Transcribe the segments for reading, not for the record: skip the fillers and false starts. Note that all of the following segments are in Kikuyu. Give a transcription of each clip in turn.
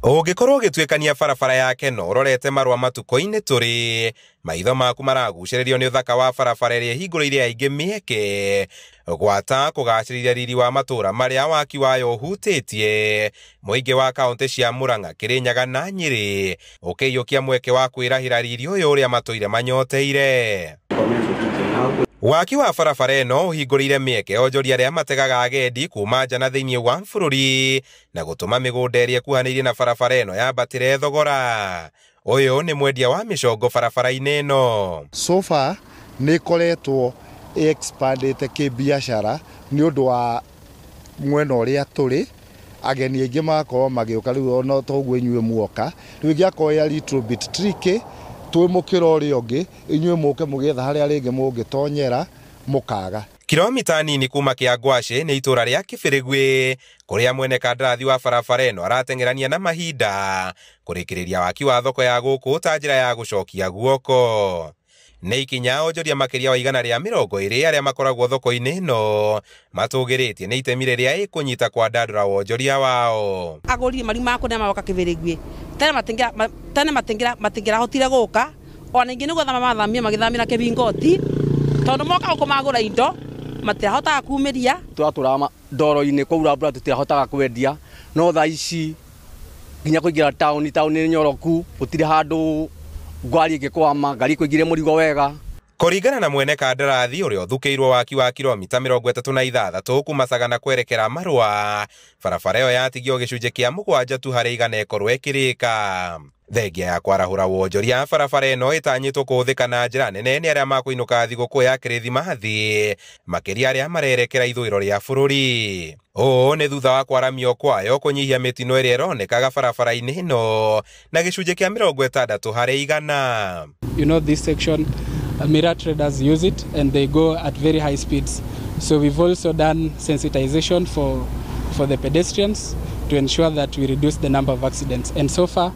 Ũngĩkorwo ũgĩtuĩkania barabara ya Keno ũrorete marũa matukũ-inĩ tũrĩ, maitho maku maragucĩrĩrio nĩ ũthaka wa barabara ĩrĩa ĩhingũrĩire aingĩ mĩeke gwata kũgacĩrithia riri wa matũũra marĩa waki wayo ũhutĩtie. Mũingĩ wa kaũntĩ cia Murang'a, Kĩrĩnyaga na Nyĩrĩ ũkĩiyũkia mweke wa kwĩrahĩra riri ũyũ ũrĩa matũire manyoteire. Waki wa barabara ĩno ũhingũrĩire mĩeke onjoria arĩa mategaga agendi kuma nja na thĩinĩ wa bũrũri na gũtũma mĩgũnda ĩrĩa ĩkuhanĩirie na barabara ĩno yambatĩre thogora. Ũyũ nĩ mwendia wa mĩcongo barabara-inĩ ĩno. So far nĩ ĩkoretwo ĩexpandĩte kĩbiacara nĩ ũndũ wa mwena ũrĩa tũrĩ, ageni aingĩ magakorwo magĩũka rĩu ona toguo inyuĩ muoka. Rĩu ĩngĩakorwo ĩ a little bit tricky, twĩ mũkĩra ũrĩa ũngĩ inyuĩ mũke mũgĩetha harĩa rĩngĩ mũngĩtonyera mũkaga. Kilomita nini kuma Kĩangwacĩ nĩ itũra rĩa Kĩbĩrĩgwĩ kũrĩa mwene kandarathi wa barabara ĩno arateng'erania na mahinda kũrĩkĩrĩria waki wa thoko ya gũkũ ta njĩra ya gũcokia guoko. Nĩ ikinya onjoria makĩria wa 120 arĩa makoragwo thoko-inĩ ĩno matũgĩrĩtie nĩ itemi rĩrĩa ĩkũnyita kwandandũra wonjoria wao. Agũri mariumaga kũrĩa magoka Kĩbĩrĩgwĩ tene matingĩrahotire gũka, ona ingĩ nĩ gũthama mathamie magĩthamĩra Kĩbingoti tondũ moka gũkũ magũra indo matirahotaga kumĩria. Twatũraga ndoro-inĩ kwaura mbura tũtirahotaga kwendia, no thaa ici nginya kũingĩra taũni, taũni nĩ nyoroku, gũtirĩ handũ ngari ĩngĩkwama, ngari ĩkũingĩria mũrigo wega. Kũringana na mwene kandarathi ũrĩa ũthukĩirwo waki wa kilomita 36 kuma Sagana kwerekera Marũa, barabara ĩyo yatigio gĩcunjĩ kĩa 7 tu harĩ igana ĩkorwo ĩkĩrĩka. Thengia ya kwarahũra wonjoria, barabara ĩno ĩtanyĩtwo kũhũthĩka na njĩra nene nĩ arĩa makũinũka thigũkũ ya Kĩrĩthimathi, makĩria arĩa marerekera ithũĩro rĩa bũrũri. Ũũ nĩ thutha wa kwaramio kwayo kũnyihia mĩtino ĩrĩa ĩronekaga barabara-inĩ ĩno na gĩcunjĩ kĩa 60 harĩ igana. You know, this section, mirror traders use it and they go at very high speeds. So we've also done sensitization for the pedestrians to ensure that we reduce the number of accidents. And so far,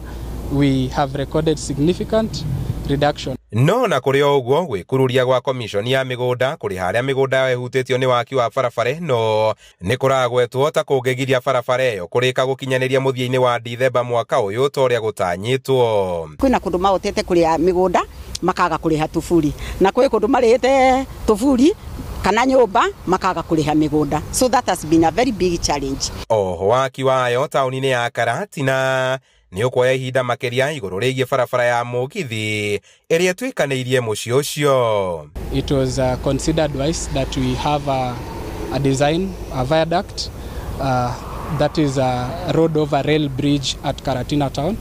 we have recorded significant reduction. No na kũrĩ o ũguo, gwĩkururia gwa komishoni ya mĩgũnda kũrĩha arĩa mĩgũnda yao ĩhutĩtio nĩ waki wa barabara ĩno nĩ kũragwetwo ta kũngĩgiria barabara ĩyo kũrĩka gũkinyanĩria mũthia-inĩ wa Dithemba mwaka ũyũ ta ũrĩa gũtanyĩtwo. Kwĩna kũndũ mahotete kũrĩha mĩgũnda makaga kũrĩha tuburi, na kwĩ kũndũ marĩhĩte tuburi kana nyũmba makaga kũrĩha mĩgũnda. So that has been a very big challenge. Oho waki wayo taũni-inĩ ya Karatina nĩ ũkuoya ihinda makĩria igũrũ rĩgiĩ barabara ya mũgithi ĩrĩa ĩtuĩkanĩirie mũciĩ ũcio. It was considered wise that we have a design, a viaduct, that is a road over rail bridge at Karatina town.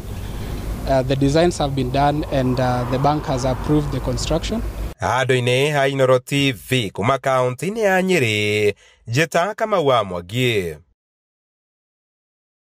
The designs have been done and the bank has approved the construction. Handũ-inĩ ha Inooro TV kuma kaunti-inĩ ya Nyĩrĩ, njĩta Kamau wa Mwangi.